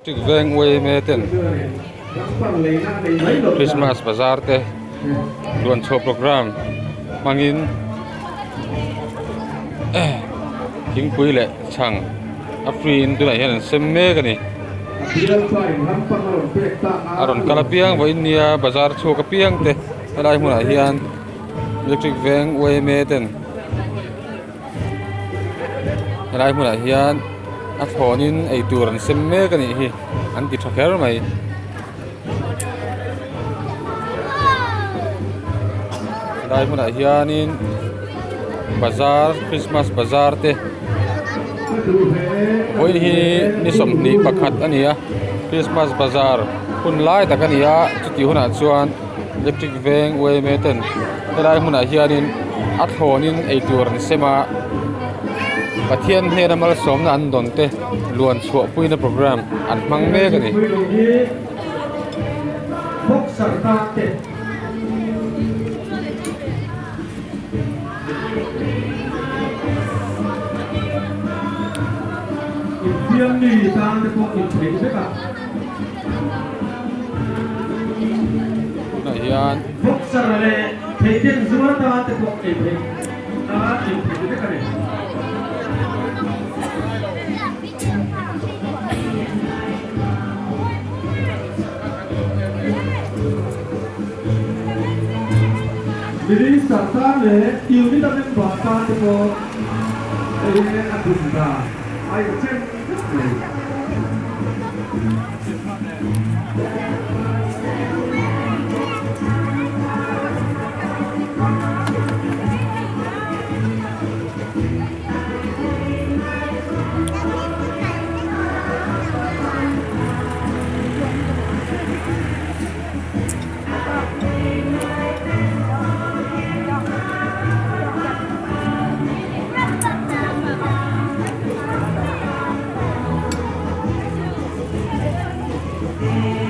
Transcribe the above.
Electric veng yma ten Christmas bazar te luan chhuah programme hmangin thingpui leh chhang a free in tunah hian an sem mek a ni. A rawn kal apiang vawiin nia bazar chhuak apiang te helai hmunah hian electric veng yma ten Helai hmunah hian a thlawnin eitur an sem mek a nih hi an ti tha kher mai. Helai hmunah hianin bazar christmas bazar te vawiin hi ni 21 a ni a christmas bazar hun lai tak a ni a chutih hunah chuan electric veng yma ten helai hmunah hianin a thlawnin eitur an sem a Pathian hnena malsawmna an dawn te luan chhuah puina programme an hmang mek a ni. Tunah hian Boxer leh theiten zuar tan te pawh ei theih a in theih vek a ni. Minister tan leh unit a member tan te pawh ei a dum dan a inchen vek mai.